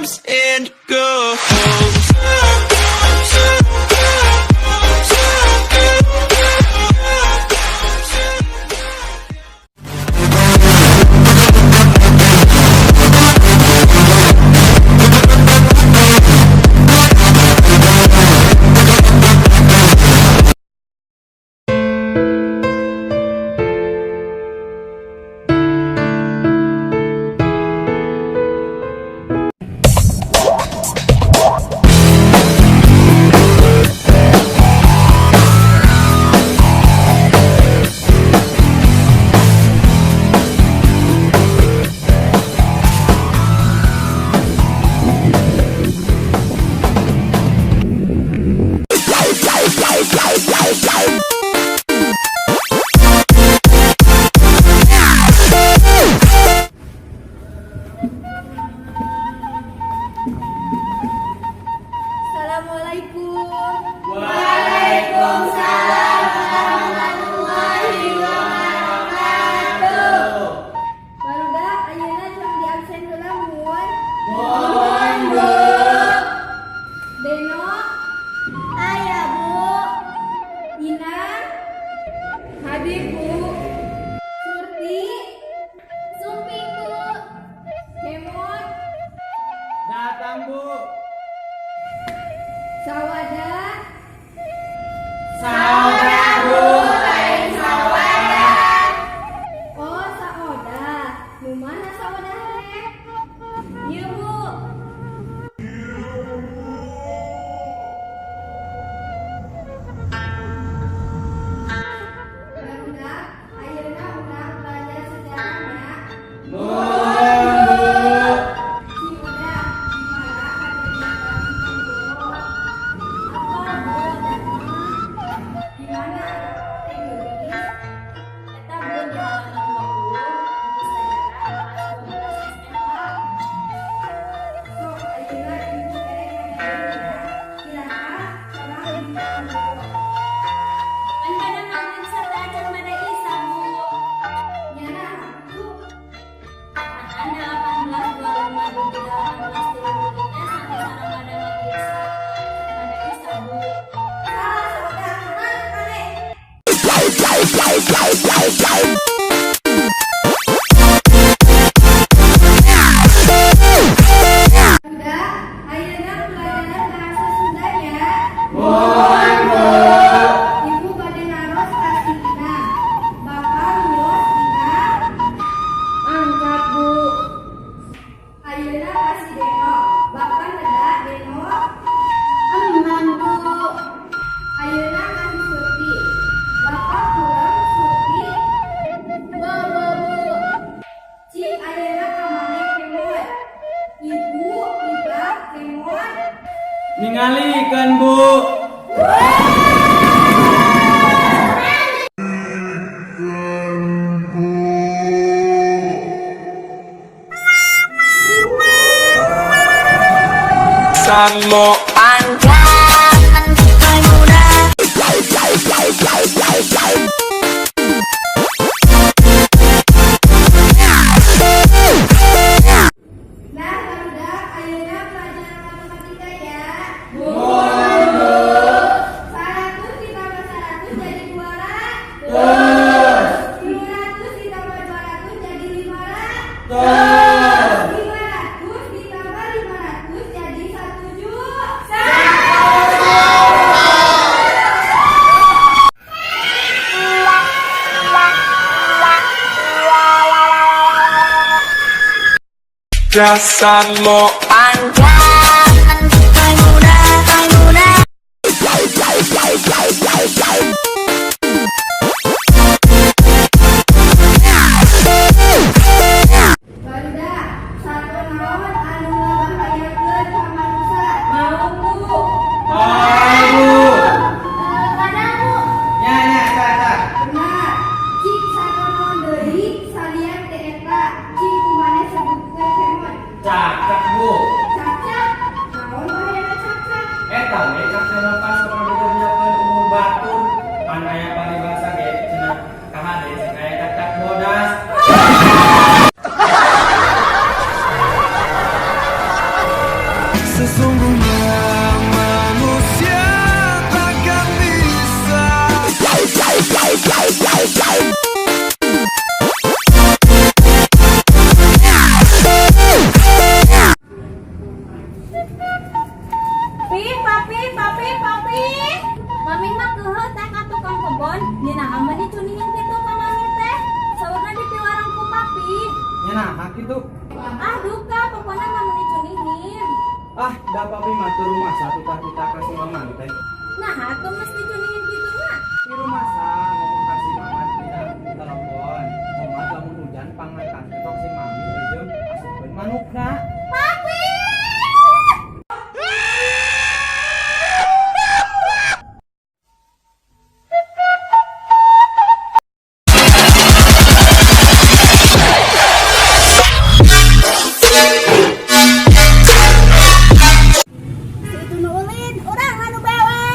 Comes and goes. Assalamualaikum. Waalaikumsalam warahmatullahi wabarakatuh. Barudak, ayeuna jang di absen heula, mun. Muhun, Bu. Beno. Aya, Bu. Ina. Hadir, Bu. Surti. Sumping, Bu. Kemot. Datang, Bu. Sawada. Saoda, Bu. Lain sawada. Oh, saoda. Nu mana saoda teh? Ieu, Bu. Barudak, ayeuna urang belajar sejarah nya. Muhun, Bu. Si udah, di mana kejadian Perang Diponegoro? Apa, Bu? Di mana? Teh geulis. Eta, Bu, di halaman 20 buku sejarah kelas 12 SMA. Sok, ayeuna ibu erek ngajarkeun nya. Iraha Perang Diponegoro? Pan pada maghrib sateuacan bada Isya, Bu. Nya, naha kitu? Kan 1825 dugi 1830 teh sami sareng bada maghrib bada Isya, Bu. Salah, saoda. Mana kade? Udah, ayeuna pelajaran bahasa Sunda nya. Muhun, Bu. Ibu bade naros ka si Ina. Bapak mios Ina. Angkat, Bu. Ayeuna ka si Deno. Bapak neda Deno. Emban, Bu. Ayeuna ka si Surti. Bapak kulem Surti. Bobo, Bu. Cik, ayeuna ka maneh, Kemot. Ibu ibak Kemot. Ningalikeun, Bu. Samo. Panjang muda. Nah, barudak, ayeuna pelajaran matematika ya. Muhun, Bu. 100 ditambah 100 jadi 200. Terus. 200 ditambah 200 jadi 500. Terus. 500 ditambah 500 jadi 1 juta. Samo. Panjang muda, muda. Barudak, sato naon anu ngabahayakeun ka manusa? Mau, Bu. Mau, Bu. Eh, kadang, Bu. Nya nya eta eta. Benar. Cik, sato naon deui salian ti eta? Cik, ku maneh sebutkeun, Kemot. Cakcak, Bu. Cakcak. Naon bahayana cakcak? Eta we cakcak mah pas sok ngabeja-bejakeun umur batur. Sesungguhnya manusia takkan bisa. Pi, papi, papi, papi. Mami mah keuheuh teh ka tukang kebon, dina mah dicuningin kitu ka mami teh. Saurna dipiwarang ku papi. Nya nah kitu. Ah duka, pokoknya mami dicuningin. Ah, da papi mah teu rumasa titah-titah ka si mama teh. Nah, atuh mesti dicuningin kitu nya. Di rumah sa ngomong ka si mama dina telepon. Kumaha lamun hujan pangangkat ketok si mami jeung asupkeun manukna. Papi! Si itu nu ulin, urang anu bewe.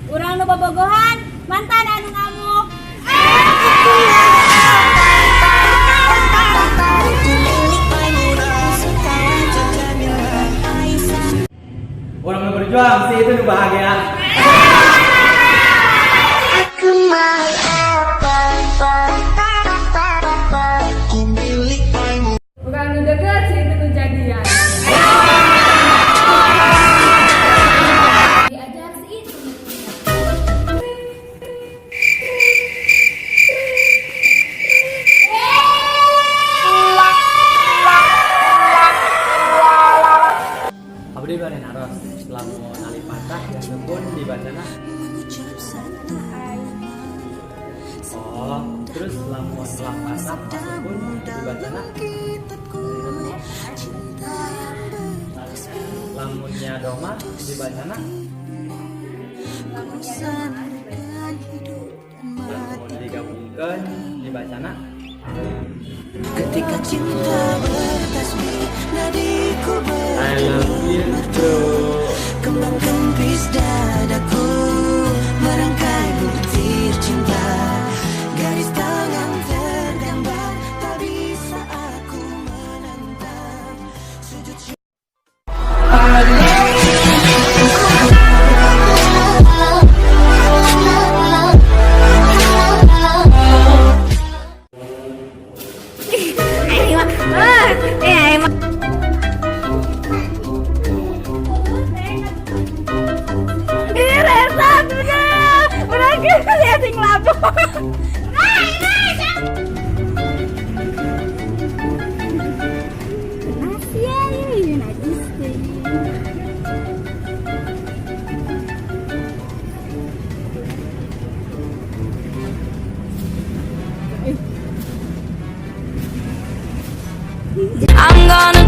Urang nu bobogohan, mantan anu ngamuk. Urang nu berjuang si itu nu bahagia. Urang nu deket si itu nu jadian. Diajar si itu nu Abdi bade naros, lamun alif patah dan sukun dibacana? Oh, terus lamun lam patah sukun dibacana? Lamunnya doma dibacana? Lamun digabungkeun dibacana? Ketika cinta bertasbih, nadiku I love you too. berkembang kempis dadaku, merangkai butir cinta. Garis tangan tergambar, tak bisa aku menentang. Sujud. Ih, Resa, udah gitu ya sing labu. Asia ini najis deh. I'm gonna